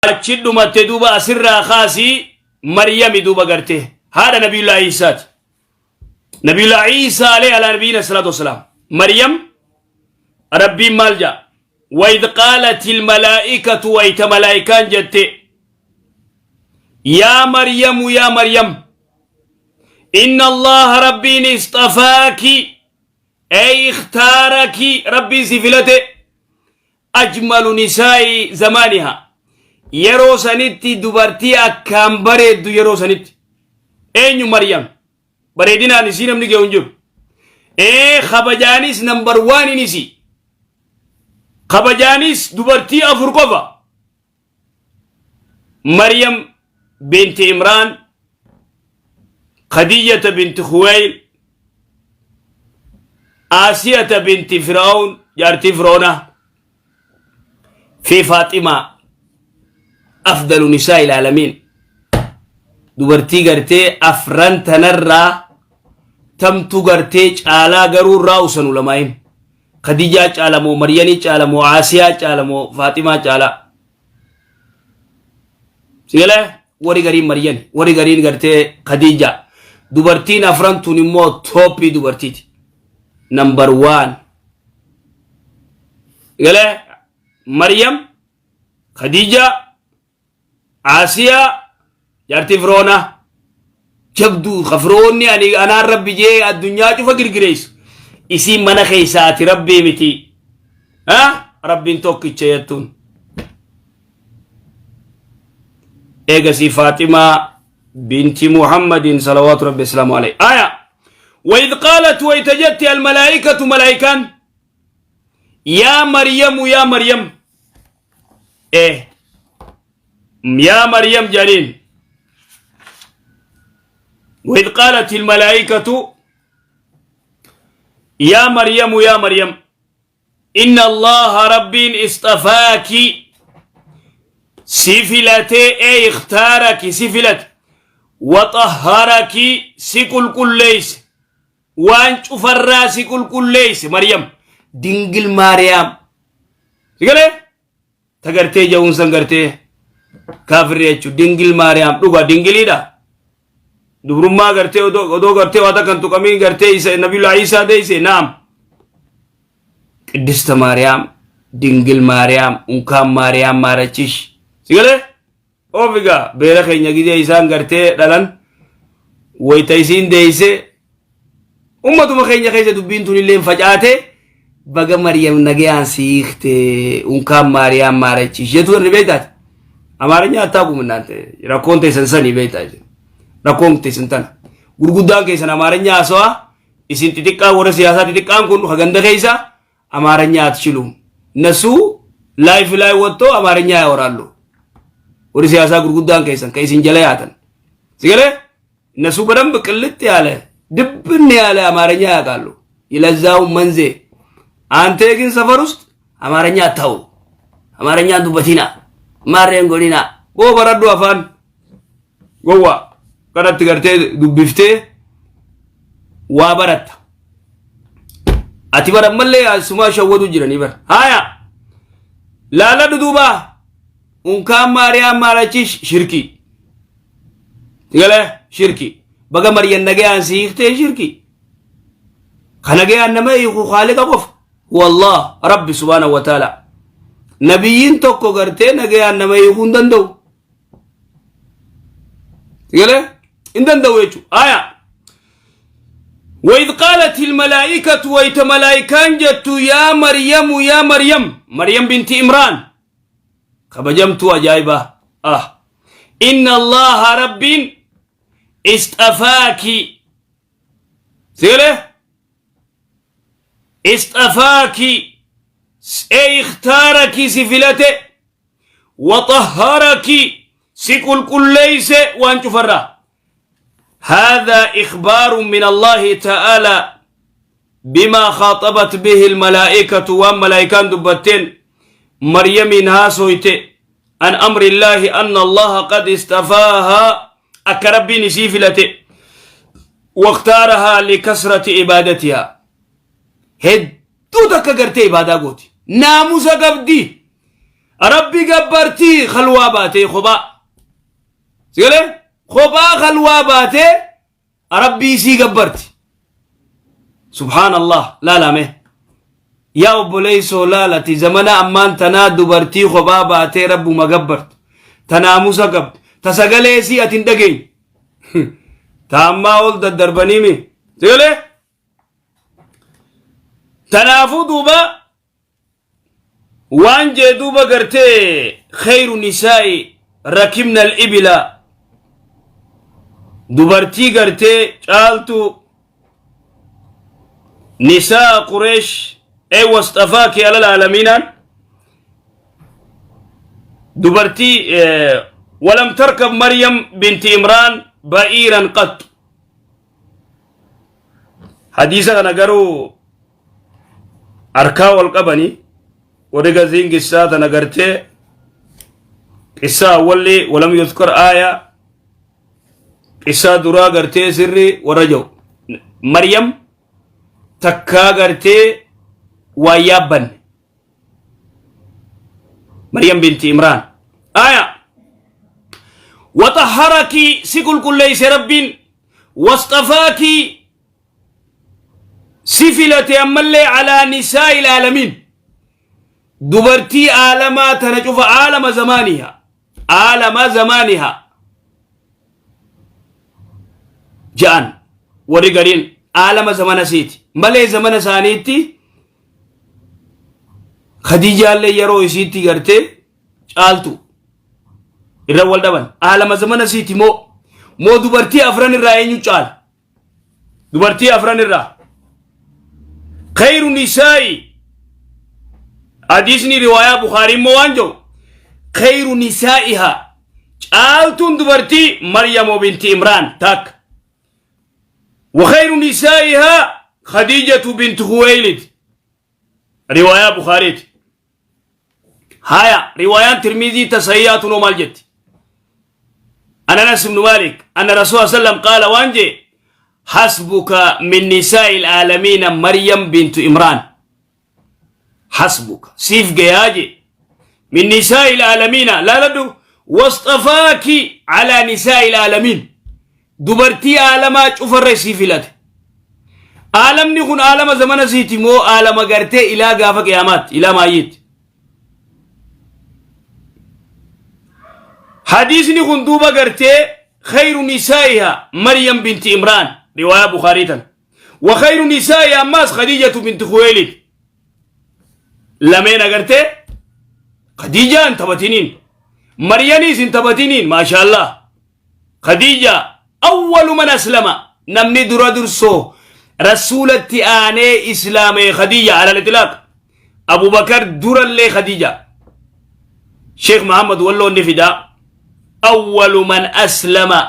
Achi dhumatte. Duuba asirraa kaasii Maryami duuba gartee haadha Nabiyullaa Iisaati. Nabiyullaa Iisaa alayhi alaa nabiyyiina salaatu wassalaam. Maryam Rabbiin maal jedha? وإذ قالت الملائكة, wayta malaa'ikaan jette, يا مريم يا مريم إن الله ربين اصطفاك أي اختارك, ربي si filate, أجمل نساء زمانها, yeroo sanitti dubartii akkaan bareeddu yeroo sanitti eenyu? Maryam. Bareedinaan isii namni ga'u hin jiru. Ee, kabajaanis number one isi. Kabajaanis dubartii afur qofa: Maryam binti Imraan, Khadiijata binti Khuwayl, Aasiyata binti Fir'aun, jaartii Fir'auna, fi Faaximaa, أفضل نساء العالمين. Dubartii gartee afran tanarraa tamtu gartee caalaa garuu irraa usan ulamaayin? Khadijaa caalamoo, Maryanii caalamoo, Aasiyaa caalamoo, Faaximaa caalaa? Sigalee wari gariin Maryan, wari gariin gartee Khadijaa. Dubartiin afran tun immoo top dubartiiti, number one. Sigalee Maryam, Khadijaa, Aasiyaa jaartii Firoonaa, jabduu ka Firoonni ani anaan Rabbi jee addunyaa cufa girgireessu, isiin mana keessaati Rabbii miti, ha, Rabbiin tokkicha jettuun. Eegasii Faaximaa binti Muhammadin salawaatu Rabbi islaamu alayhi. Aya, وإذ قالت, wayta jette, الملائكة, malaa'ikaan, يا مريم يا مريم, يا مريم جليل, وإذ قالت الملائكة يا مريم يا مريم إن الله ربين اصطفاك, si filate, أي اختارك, si filate, وطهرك, si qulqulleeyse, waan cufarraa si qulqulleeyse. Maryam dingil Maariyaam sigalee ta gartee ja'uun san gartee kaafirri jechuun dingil Maariyaam dhuga dingiliidha. Dubrummaa gartee odoo gartee waa takkan tuqamiin gartee isa Nabiyullah Iisaa deeyse. Naam, Qiddista Maariyaam, dingil Maariyaam, unkaan Maariyaam maarachish sigalee ofigaa beera keenya gidee isaan gartee dhalan wayta isiin deeyse ummatuma keenya keessa dubbiin tun illee facaate. Baga Maryam nagayaan siikte, unkaan Maariyaam maarachish jettu ni beektaati. Amaariኛ አታውቁም እናንተ. Rakkoon teessan sanii beektaa, rakkoon teessan tana. Gurguddaan keessan Amaariኛ haasawaa, isin xixiqqaa warra siyaasaa xixiqqaan kun haganda keessa አማርኛ አትችሉም. እነሱ ላይፍ ላይ ወጥቶ አማርኛ ያወራሉ. Warri siyaasaa gurguddaan keessan ka isin jala yaatan sigalee እነሱ በደንብ ቅልጥ ያለ ድብን ያለ አማርኛ ያውቃሉ። ይለዛው መንዜ አንተ ግን ሰፈር ውስጥ አማርኛ አታውሩ። አማርኛ dubbatina maarreen godhina boo baradhu afaan gowwa kanatti gartee dubbiftee waa baratta. Ati bara ammallee asumaa shawwatu jiranii bara. Haya, laaladhu duuba, unkaan Maariyaam maarachish shirki sigalee shirki. Baga Maryam nagayaan siiktee shirki. Ka nagayaan nama hiiku Khaaliqa qofa, هو الله Rabbi سبحانه وتعالى. Nabiyyiin tokko gartee nagayaan nama hiikuu hin danda'u. Sigalee hin danda'u jechuudha. Aya, وإذ قالت الملائكة, wayta malaa'ikaan jettu, يا مريم يا مريم, مريم بنت إمران kabajamtuu ajaa'iba, ah, إن الله ربين اصطفاك, sigalee اصطفاك أي اختارك, si filate, وطهرك, si qulqulleeyse waan cufarraa. هذا إخبار من الله تعالى بما خاطبت به الملائكة, وان ملائكان دبتين مريم هاسويت, عن أمر الله أن الله قد اصطفاها, akka Rabbiin isii filate, واختارها لكثرة عبادتها, hedduu takka gartee ibaadaa gooti, naamusa qabdi. Rabbi gabbartii khalwaa baatee kophaa. Sigalee kophaa khalwaa baatee Rabbii isii gabbarti. Subhaanallah laalame. Yaa obboleessoo laalati zamana ammaan tanaa dubartii kophaa baatee rabbuma gabbartu. Ta naamusa qabdu. Ta sagalee isii ati hin dhageenye. Ta ammaa ol daddarbaniimi. Sigalee? Tanaafuu duuba waan jee duuba gartee kheyru nisaa'i rakibna al-ibila dubartii gartee caaltu nisaa qureesh ee wasxafaaki alal aalamiinaan dubartii walam tarkab maryam binti imraan ba'iiran qat hadiisa kana garuu harkaa wal qabanii warri gaziin qissaa tana gartee qissaa awwalli walam yuzkar aaya qissaa duraa gartee sirri warra jiru maryam takkaa gartee waa yaabbanne maryam binti imraan aaya waxaharaki si qulqulleeyse rabbiin wasxafaaki si filate ammallee alaa nisaa'il aalamiin dubartii aalamaa tana cufa aalama zamaaniha aalama zamaaniha ja'an warri gariin aalama zamana siiti malee zamana isaaniitti khadiijaallee yeroo isiitti gartee caaltu irra wal dhaban aalama zamana siiti moo moo dubartii afran irraa eenyu caala dubartii afran irraa khayru nisaa'i hadiisni riwaayaa bukaarii immoo waan jedhu khayru nisaa'iha caaltuun dubartii maryamoo binti imraan takka وخير نسائها خديجة بنت خويلد رواية بخاري هايا رواية ترمذي تسيئات نومال جت أنا أنس بن مالك أن الرسول صلى الله عليه وسلم قال وانجي حسبك من نساء العالمين مريم بنت إمران حسبك سيف جياجي من نساء العالمين لا لدو واصطفاك على نساء العالمين dubartii aalamaa cufarra isii filate. Aalamni kun aalama zamana siiti moo aalama gartee ilaa gaafa qiyaamaatti ilaa maayyiitti. Hadiisni kun duuba gartee khayru nisaa'iha Maryam binti Imraan riwaayaa Bukhaarii tan. Wa khayru nisaa'iha ammaas Khadiijatu binti Khuweylid. Lameen agartee Khadiijaa hin taphatiniin Maryaniis hin taphatiniin maashaallah. Khadiija awwalu man aslama namni dura dursoo rasuulatti aanee islaamee Khadiija alal itlaaq Abubakar durallee Khadiija Sheekh Muhammad Walloo ni fida awwalu man aslama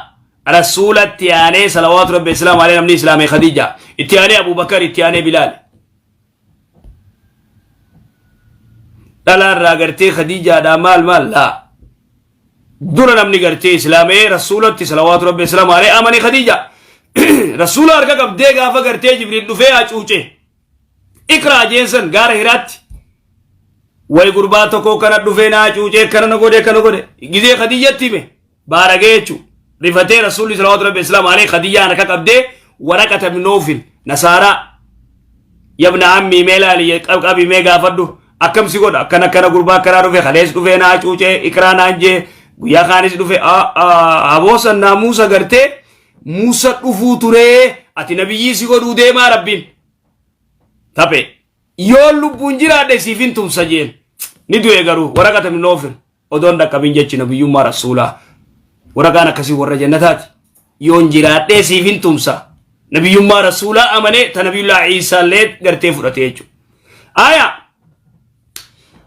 rasuulatti aanee salawaatu rabbi islaam alee namni islaamee Khadiija itti aanee Abubakar itti aanee Bilaal dhalaa irraa gartee Khadiijaadhaa maal maal laa dura namni gartee islaamee rasuulatti salawaatu rabbi islaamu alee amane Khadiija rasuula harka qabdee gaafa gartee Jibriil dhufee hacuuce iqraa jeensan gaara hiraatti way gurbaa tokko kana dhufee na hacuucee kana na godhe kana godhe gizee Khadiijatti hime baaragee jechuu rifatee rasuulli salawaatu rabbi islaamu alee Khadiijaan harka qabdee waraqata bin Noofil nasaaraa yabna ammii mee laali qabii mee gaafadhu akkam si godha akkana akkana gurbaa akkanaa dhufe kalees dhufee naa cuucee iqraa naan jee guyyaa kaanis dhufe aboosan naa muusa gartee muusa dhufuu turee ati nabiyyii si godhuu deemaa rabbiin taphe yoo lubbuun jiraadhe siif hin tumsa jeen ni du'e garuu waraqata min oofin odoon dhaqqabin jechi nabiyyummaa rasuulaa waraqaan akkasii warra jannataati yoon jiraadhee siif hin tumsa nabiyyummaa rasuulaa amanee ta nabiyyullaa Iisaallee gartee fudhate jechuudha. Aya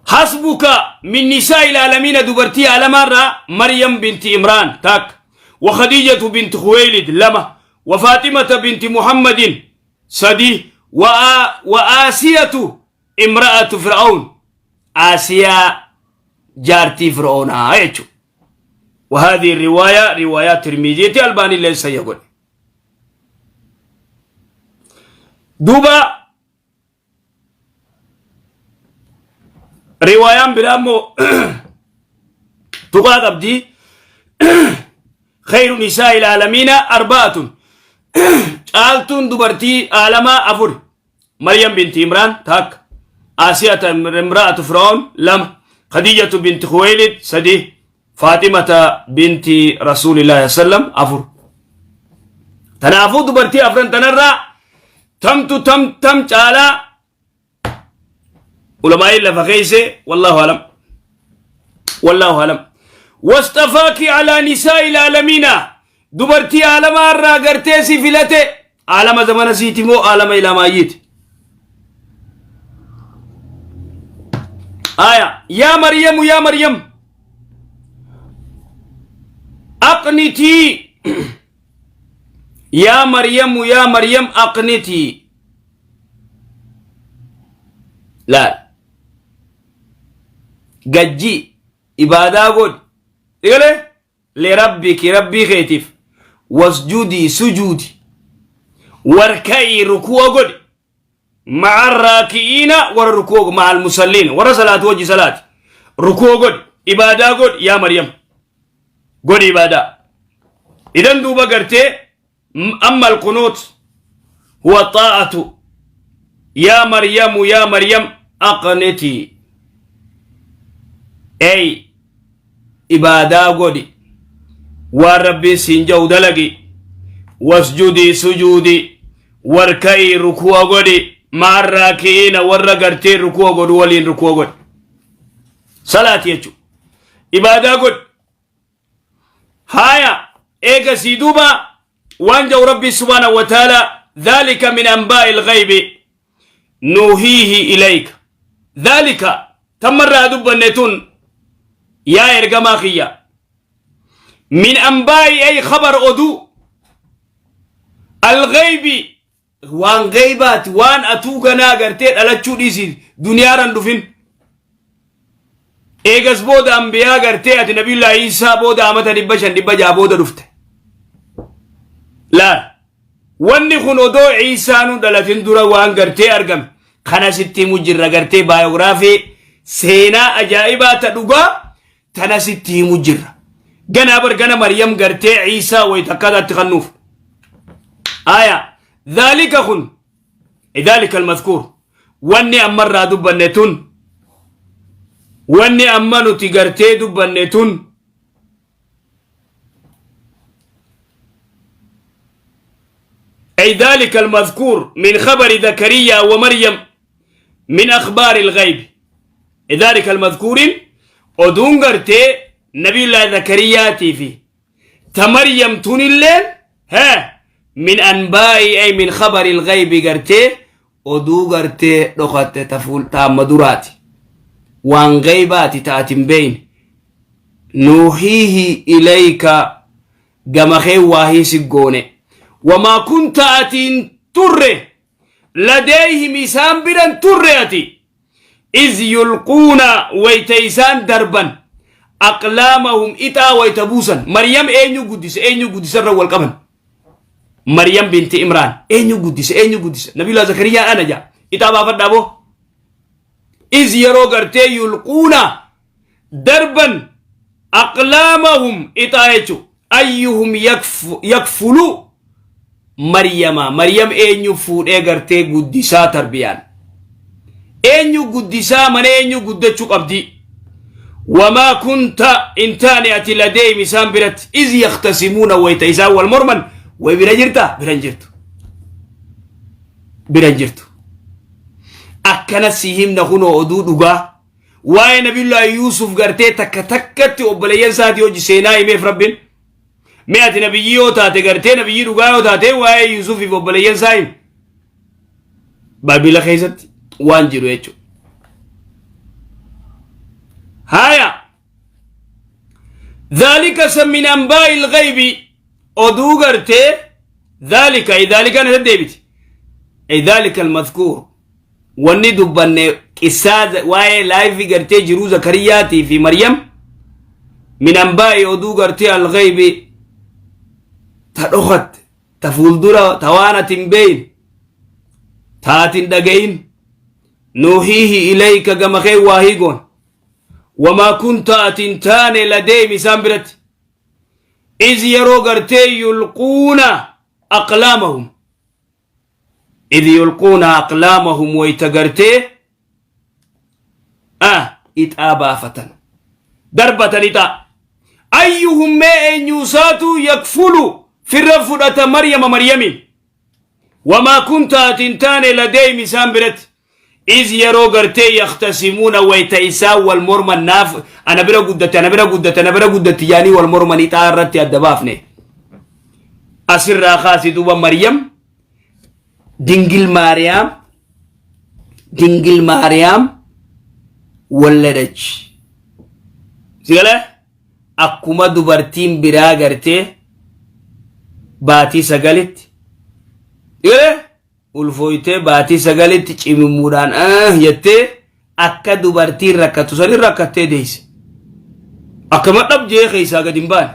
hasbuka min nisaa ilaalamiina dubartii alamaarraa Maryam binti Imraan takka wa Khadiijatu binti Khuweylid lama wa Faaximata binti Muhammadin sadi wa Aasiyatu imra'atu Fir'aun Aasiyaa jaartii Fir'oonaa jechuudha. وهذه الرواية روايات ترمذي الباني ليس يقول دوبا Riwaayaan biraa immoo tuqaa qabdi. Khayru nisaa'il aalamiina arba'atun. Caaltuun dubartii aalamaa afur. Maryam binti Imraan takka. Asiyata imra'atu Fir'aun lama. Khadiijatu binti Khuwaylid sadi. Faaximata binti Rasuulillaahi sallam afur. Tanaafuu dubartii afran tanarraa tamtu tam tam caalaa ulamaa'iin lafa keeyse, wallaahu alam, wallaahu alam. Wastafaaki alaa nisaa'il aalamiina, dubartii aalamaa irraa gartee si filate. Aalama zamana siiti moo aalama ilaamaayyiiti? Aya, yaa Maryamu, yaa Maryam, aqnitii, yaa Maryamu, yaa Maryam, aqnitii. Laal, gajjii ibaadaa godhi dhigalee lirabbiki, rabbii keetiif, wasjudii, sujuudi, warka'ii, ruku'a godhi, ma'a raaki'iina, warra ruku'a, ma'a almusalliina, warra salaatu wajji salaati, ruku'a godhi, ibaadaa godhi. Yaa Maryam, godhi ibaadaa. Idan duuba gartee amma alqunuut huwa xaa'atu. Yaa Maryamu, yaa Maryam, aqniti, ey ibaadaa godhi, waan Rabbiin siin ja'u dalagi, wasjudii, sujuudi, warka'ii, ruku'a godhi, ma'a raaki'iina, warra gartee ruku'a godhu waliin ruku'a godhi, salaati jechu, ibaadaa godhi. Haya, eegasii duuba waan ja'u Rabbi subhaanahu wa ta'ala: dhalika min anbaa'i lghaybi nuuhiihi ilayka. Dhalika, tammarraa dubbanne tun, yaa ergamaa kiyya, min anbaa'i ay khabar, oduu, alghaybi, waan gaybaati, waan atuu ganaa gartee dhalachuu dhiisi duniyaaran dhufin. Eegas booda ambiyaa gartee ati Nabiyullaahi Iisaa booda amata 500 600 booda dhufte. Laal, wanni kun odoo Iisaanuu dhalatin dura waan gartee argame kana sitti himu jirra. Gartee baayogiraafii seenaa ajaa'ibaa ta dhugaa tana sitti himu jirra. Ganaa bar gana Maryam gartee Iisaa wayita akkataatti kannuuf. Aya, dhaalika kun, dhaalika almadkuur, wanni ammarraa dubbanne tun, wanni amma nuti gartee dubbanne tun, أي ذلك المذكور من خبر زكريا ومريم من أخبار الغيب. ذلك المذكور، oduun gartee Nabiyullaahi Zakariyaatii fi ta Maryam tunilleen ها من أنباء أي من خبر الغيب، gartee oduu gartee dhokatte ta fuul ta amma duraati, waan gaybaati ta ati hin beeyne. نوحيه إليك, gama kee waahii si goone. وما كنت, ati hin turre, لديهم, isaan biran turre ati, إذ يلقون, wayta isaan darban, أقلامهم, ixaa wayta buusan. Maryam eenyu guddise, eenyu guddise irra wal qaban. Maryam binti Imraan eenyu guddise, eenyu guddise? Nabiyullah Zakariyaa ana jaa. Ixaa baafadhaa boo. إذ, yeroo gartee, يلقون, darban, أقلامهم, ixaa jechu, أيهم يكفل مريم, Maryam eenyu fuudhee gartee guddisaa, tarbiyaan eenyu guddisaa, mana eenyu guddachuu qabdi? وما كنت, intaane ati, لديهم, isaan biratti, إذ يختصمون, wayta isaan wal morman. Way bira jirta? Biran jirtu, biran jirtu. Akkana si himna kunoo oduu dhugaa waa'ee Nabiyullaahi Yuusuf gartee takka takkatti obboleeyyan isaatii hojii seenaa himeef Rabbiin. Mee ati nabiyyii yoo taate, gartee nabiyyii dhugaa yoo taate, waa'ee Yuusufiif obboleeyyan isaa himi. Baabila keessatti waan jiru jechuudha. Haya, ذلك san من أنباء الغيب, oduu gartee, ذلك أي ذلك أنا deebiti, أي ذلك المذكور, wanni dubbanne qissaa waa'ee life gartee jiruu Zakariyaatii fi Maryam, من أنباء, oduu gartee, الغيب, ta dhokatte, ta fuuldura, ta waan ati hin beeyne, ta ati hin dhagayin, نوحيه إليك, gama kee waahii goon. Wamaa kunta ati hin taane ladeem isaan biratti. Iz yeroo gartee yulquuna aqlaamahum. Idh yulquuna aqlaamahum wayta gartee ah ixaa baafatan. Darbatan ixaa. Ayyuhum mee eenyuusaatu yakfulu firra fudhata Maryama Maryamiin. Wamaa kunta ati hin taane ladeeyim isaan biratti. Iz yeroo gartee yakhtasimuuna wayta isaan wal morman naaf ana bira guddatte ana bira guddatte ana bira guddatte jaanii wal morman ixaa irratti adda baafne. Asirraa kaasi duuba Maryam Dingil Maariyaam Dingil Maariyaam walladach. Sigalee akkuma dubartiin biraa gartee baatii sagalitti sigalee ulfooytee baatii sagalitti cimimmuudhaan ah jettee akka dubartiin rakkattu sanin rakkattee deeyse. Akkama dhab jee keessaa gad hin baane.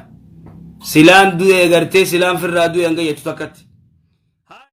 Silaan du'ee gartee silaan firraa du'e hanga jettu takkatti.